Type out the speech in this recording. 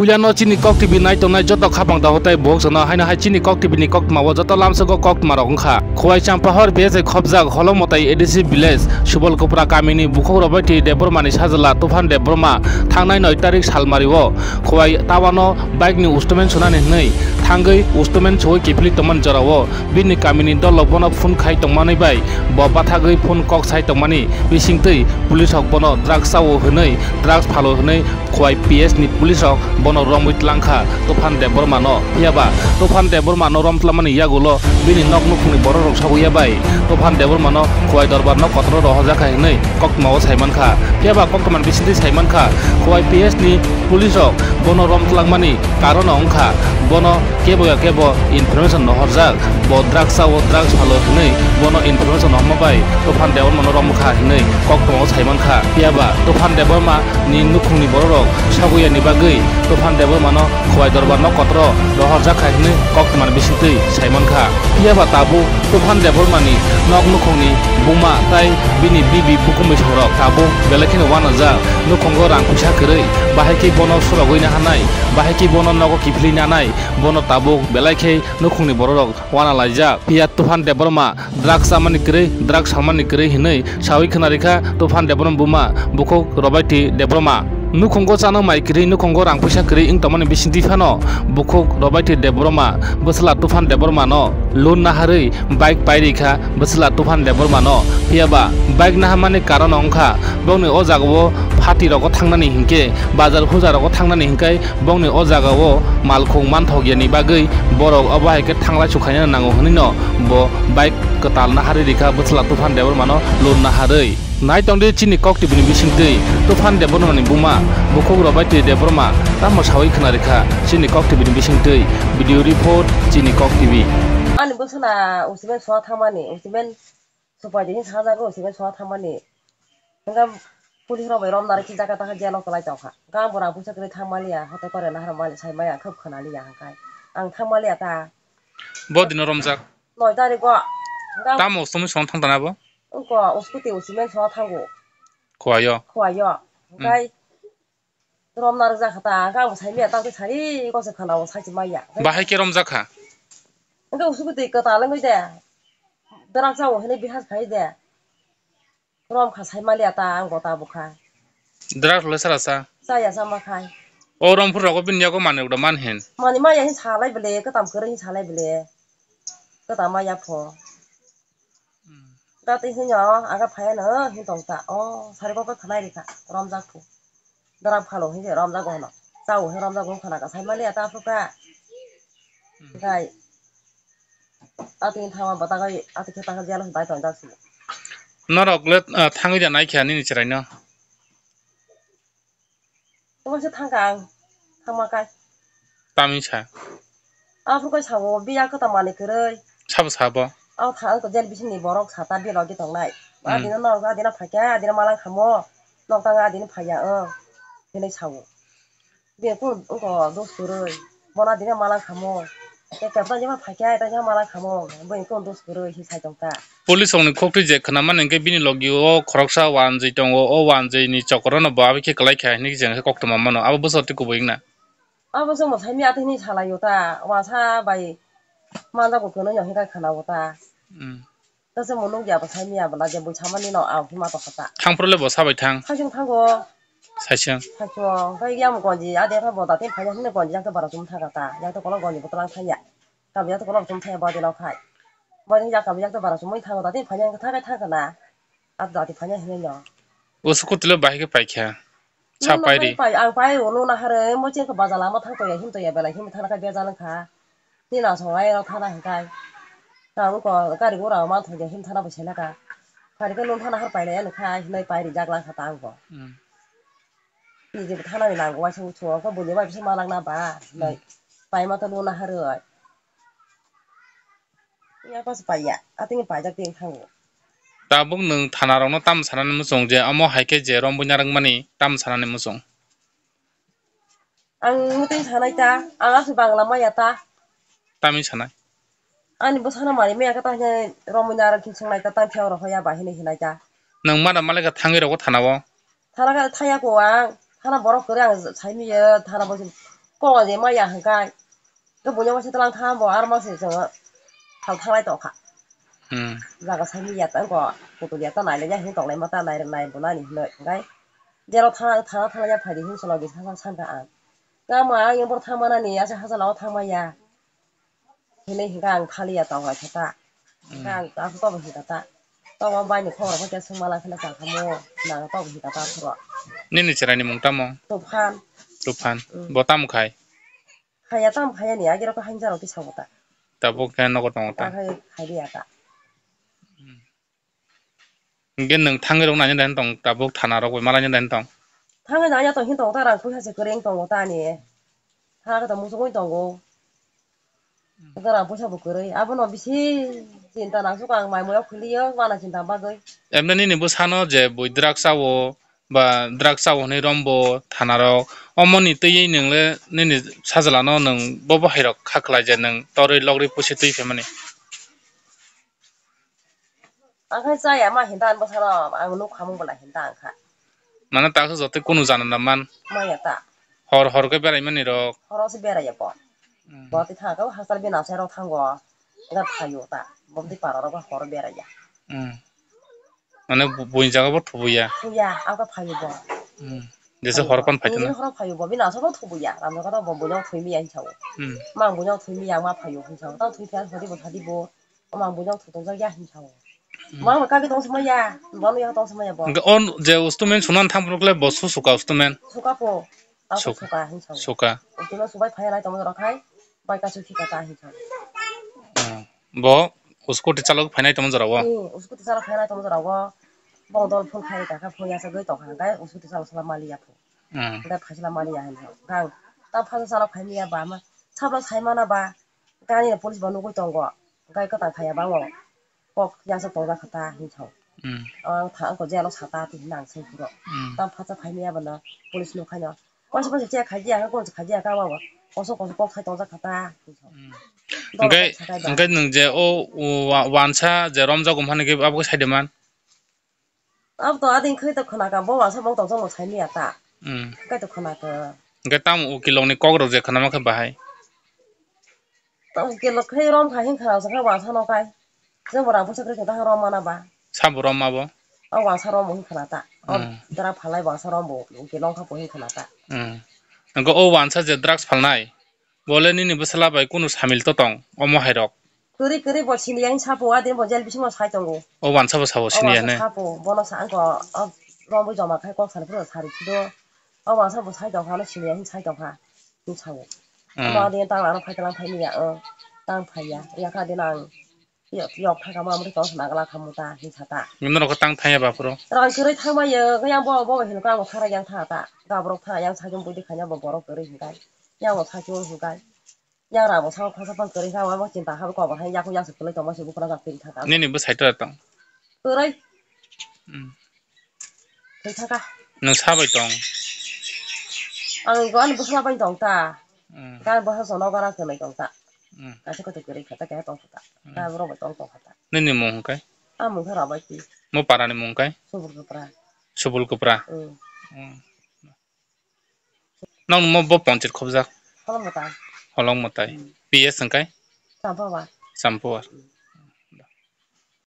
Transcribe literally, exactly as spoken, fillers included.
Puilano chini Kok T V nai tongnai joto khapang dahotai bohok sano haino hai chini Kok T V ni koktma o joto lamsogo koktma rok wngkha. Khowai Champahor B S I khopjak Holongmotai A D C village Subolkopra kamini bukhuk Robaiti Debbarma ni sajla Tuphan Debbarma thangnai noi tarik salmari o Khowai tawano bike ni ustumen sunani hwnwi thangwi ustumen suwi kiphilwi tongmani jorao bini kamini dol rok bono phone khai tongmani bai bo bathagwi phone kok sai tongmani bisingtwi police rok bono drugs chao hwnwi drugs phalo hwnwi Khowai P S ni police rok bono romwi tlangkha Tuphan Debbarma no. Phiyaba Tuphan Debbarma no rom tlangmani yagulo bini nok nukhungni borok rok sabuya bai Tuphan Debbarma no Khowai dorbar no kotoro rohorjakha hwnwi koktma o saimankha. Phiyaba koktma ni bisingtwi saimankha Khowai P S ni police rok bono rom tlangmani karon wngkha bono kebo ya kebo information no horjak. Bo drugs chao drugs phalo hwnwi bono information no hwnma bai Tuphan Debbarma no romkha hwnwi koktma o saimankha. Phiyaba Tuphan Debbarma ni nukhungni bororok sabuya ni bagwi Tuphan Debbarma no Khowai dorbar no kotoro rohorjak khai hwnwi koktwmani bisingtwi saimankha. Phiyaba tabuk Tuphan Debbarma ni nok nukhungni buma tai bini bibi bukumui songrok tabuk belai kheno wanajak. Nukhungo rang puisa kwrwi, bahai khe bono surogwi nahanai, bahai khe bono nogo kiphilwi nanai, bono tabuk belai khe nukhungni bororok wana laijak. Phiya Tuphan Debbarma drugs chamani kwrwi, drugs salmani kwrwi hinwi sawi khna rikha Tuphan Debbarma buma bukhuk Robaiti Debbarma. Nukhungo chana mai kwrwi, nukhungo rang puisa kwrwi wng tongmani bisingtwi phano bukhuk Robaiti Debbarma bwsla Tuphan Debbarma no loan naharwi bike pai rikha bwsla Tuphan Debbarma no. Phiyaba bike naharmani karon wngkha bongni o jagao phati rogo thangnani hinkhe bazar huja rogo thangnani hinkhai Bongni o jagao malkhung manthok yani bagwi borok obo hai khe thanglai sukhaina nango hwnwi no bo bike kwtal naharwi rikha bwsla Tuphan Debbarma no loan naharwi. Nai tongdi chini Kok T V ni bisingtwi Tuphan Debbarma ni buma bukhuk Robaiti Debbarma tamo sawi khna rikha chini Kok T V ni bisingtwi. Video report chini Kok T V. Ani bwswla usiben soa thangmani usiben Supai de hin sajago, siben soa thangmani. Hingke police rok bai romnari kijak taka jelo kwlai tongkha. Hingke ang bo rang puisa kwrwi thangmaliya, hote kore nahar mali sai maya khub khwnaliya hingke. Ang thangmaliya ta. Bo dino romjak? Noi tariko. Hingke ang Tamo ustumwi song thang tana bo? Wngko, uskuti usimen soa thango. Khowai o? Khowai o. Hmm. Hingke Rom narwk jakha ta, hwnkhe ang bo saimanya, tamo khe sari kose khana o, sai se manya. Bahai khe rom jakha? Hwnkhe usuk twi kwtal wngwi de, dwrak cha o hinwi bihar khai de. Rom kha sai maliya ta, ang bo ta bwkha. Dwrak le sara cha? Chaya cha ma khai. O rom phuru rogo bini yago manwi rok da man hin? Manwi maya hin salai bwle, kwtam kwrwi hin salai bwle. Kwtam maya pho. Hmm. Tati hinyo aga phaiya no hin tong ta. O sari kok khanai rikha romjak phu. Dwrak phalo hinje romjago hwno. Chao hin romjago wngkha na kasai maliya ta phuka. Hmm. Gai. Ati thangma bata gai ati khe ta jalo dai tong jak si. Norok le, ah, thangwi da nai kha nini chwrai no. Tungkha se thangkha ang, thangma kai. Tamni sa? Aphuru kai sao, biya kwtam manwi kwrwi. Sabo sabo? Ang thang, ang to jel bisingni borok sata biya logi tongnai. Hmm. Adino norok adino phaikha, adino malang khamo. Nok tang adino phaiya, ang. Hinwi sao. Biya kung, wngko dos kwrwi. Bono adino malang khamo. Tei kepra jema phaikha, tei jema malang khamo. Bo wngko dos kwrwi, hi sai tongkha. Police rokni khoktwi je khwnamani hwnkhe bini logi o khoroksa wanjwi tongo, o wanjwi ni chokorono bo aboni khe kwlai kha hinwi je hwnkhe koktwma mano, abo bwswk twi kubui wngna? Abo chwngno saimanya tei hinwi salaio ta, wansa bai manjago kwnwi no hwnkhe khwnao ta. Hmm. Ta chwngno nukya bo saimanya bo na je bui samani no ang hima tongkha ta. Thangphuru le bo sabai thang? Saichung thango. Saichung? Saichung, hwnkhe yang gonji ade khe bo da tei phaiya hinwi gonji yang khe bara chum thangkha ta, yang khe kolok gonji bo twlang thangya. Kabiya to kolok chum thangya body no khai. Body ya kabiya to bara chumui thango dati phanya thangkai thangkha na. At dati phanya hinwi no. O scooty lo bahai khe paikha. Sa Luna pairi. Hai pai, ang pai o luna hare mo cheng ko baja lama thang toya him toya belai him thana kha bejal kha. Ni na song ai thana hingkai. Ka ko gari gora ma thang him thana bo sela ka. Phari ko lun thana har pai le kha hinai pai ri jak lang kha ta ang ko. Hmm. Ni je thana ni nang wai sung chu ko buni wai bisa malang na ba. Hmm. Nai pai ma to luna hare. Ya pas paiya, ating paijak ting thango. Tabuk nwng thana rokno tamo sanani muchung je omo hai khe je romwi narwkmani tamo sanani muchung? Ang muting sanai ta, ang aswk bangla maya ta. Tamni sanai? Ani bwsano mari maya khe ta hwnwi romwi narwk khe swngnai ta, tang phiyok rok ya ba hinwi hinai ta. Nwng mada malai kha thangwi rokbo thana o? Thana khe thaya ko ang, thana borok kwrwi ang saimanya, thana bo Kok je maya hwnkhe. Khe buino waisa tlang tha bo, aro mangsi chwng thal thalai tongkha. Hmm. Jaga sami ya tang ko, kutul ya ta nai le ya hin tong lai ma ta nai nai bo nani hinoi hwnkhe. Jero tha tha tha ya phai di hin solo di tha san kha ang. Khe ma ang bor thang ma nani asa hasa lao thang ma ya. Hinoi hwnkhe ang thali ya tong lai kha ta. Hmm. Hwnkhe ang ta to bo hin kha ta. To bo bai ni khobor khe swng ma lang khe na chang kha mo. Nang to bo hin kha ta phuro. Nini chwrai ni mung tamo? Tufan. Tufan. Hmm. Bo tamo khai? Khaya tam khaya ni agi rok hain jaro kisa bo ta. Tabuk khe nogo tongo ta. Ta khai khai ya ta. Hmm. Hingke nwng thangwi rok nanya dan tong tabuk thana rok bai malanya dan tong. Thangwi nanya tong hin tong ta rang puisa se kwrwng tongo ta ni. Thana khe tong muchungwi tongo. Rang puisa bo kwrwi abono bisi chinta nang suka ang mai moya khwliyo wana chinta bagwi. Emne nini bwsano je bui drugs o ba drugs o hwnwi rombo thanarok, omoni twiwi nwng le nini sajla no nwng bo bo hai rok kha khlai je nwng torwi logri pusi twi phaimani. Ang khai chaya ma hinta ang bwsano ang nuk khamung bwla hinta ang kha. Mane ta khe joto kunu jana na man. Maya ta. Hor hor khe berai mani rok. Horo se berai ya bo. Hmm. Bo ti thang kha hasal bina sai rok thango. Ga phayo ta. Bo ti para rok hor berai ya. Hmm. Mane bu-, buini jaga bo thubuya. Thuya, abo khe phaio bo. Hmm. Jesa hor pan phaitona. Horo phaio bo, bini aswk bo thubuya. Ramjak khe bo buino thwimiya hinsa o. Hmm. Mang buino thwimiya, ma phaio hinsa o. Tang thwi khe hodi bo thadi bo. Mang buino thu tongjak ya hinsa o. Hmm. Mang kagi tong samaya, bono ya tong samaya bo. Hingke on je ustumen sunan thang phuru kle bo su suka ustumen. Suka po. Tang suka hinsa o. Suka. Ustumen subai phaya lai tong rok khai. Bai kasu khika ta hinsa o. Hmm. Bo scooty chalok phainai tongma jora o. Hmm, scooty chalok phainai tongma jora o. Bong dol phone khai ta kha phone ya sa goi tong kha. Gai scooty chalok sala mali ya phu. Hmm. Gai phasla mali ya hin. Gang. Ta phasla chalok phaini ya ba ma. Sabla sai mana ba. Gani police ba nugui tongo. Gai kwtang khaya ba ngo. Kok ya sa tong kha ta hin thau. Hmm. Ang tha ko jelo sata ti nang sing puro. Hmm. Ta phasa phaini ya ba na police no khaina. Koso koso che khaji ya, koso khaji ya ka wa. Koso koso kok khai tong kha ta. Hmm. Dol Hingke, kok sakai ba. Hingke nwng je o, o wa-, wansa je romjago mani khe abo khe sai de man. Abo to ading khai to khana ka bo wansa bo tong tong sai ni ata. Hmm. Kai to khana ka. Hingke tamo ukilok ni kok rok je khana ma khe bahai. Tamo kelo khai rom kha hin khana sa kha wansa no kai. Je bo rang pusa kre ta rom mana ba. Sabo rom ma bo. O wansa rom hin khana ta. O Hmm. dara phalai wansa rom bo ke long kha po hin khana ta. Hmm. Hingke o wansa je drugs phalnai. Bo le nini bwsala bai kunu samil to tong omo hai rok. Kwrwi kwrwi bo sini yang sapo adin bo jel bisingo sai tongo. O wansa bo sabo O sini ya wansa ne. Sapo bono sa angko o rom bo joma khai kok sani phuru sari khido. O wansa bo sai tong kha no sini yang sai tong kha. Hin sao. Hmm. Ama de tang ano phai tang phai ni ya o. Tang phai ya. Ya kha de nang. Yok yok kha kamo amri tong sana gala khamu ta hin sa ta. Nino rok tang thaya ba phuru. Rang kwrwi thang ma yo yang bo bo hin ka bo khara yang tha ta. Gabrok tha yang sa jong budi khanya bo borok kwrwi hin kai. Yang bo sa jong hin kai. Yang rang bo sa kha sa pang kwrwi kha wa bo chinta ha ko bo hai yak yak se kwrwi tong ma se bu khara jak pin tha ta. Nini bo sai ta tong. Kwrwi. Hmm. Thwi thaka. Nwng sa bai tong? Ang go ani bwsla bai tong ta. Hmm. Gan bwsla sono gara kwnai tong ta. Hmm. Kaisa kotor kwrwi kha ta, keha tong kha ta. Hmm. Gan borok bai tong tong kha ta. Nini mung hwnkhe? A mung khe Rabaiti. Mo para ni mung hwnkhe? Subul Kwpra. Subul Kwpra. Hmm. Hmm. Nang mo bo ponchit khobjak? Holong mwtai. Holong mwtai. Hmm. P S hwnkhe? Champawar. Champawar. Hmm.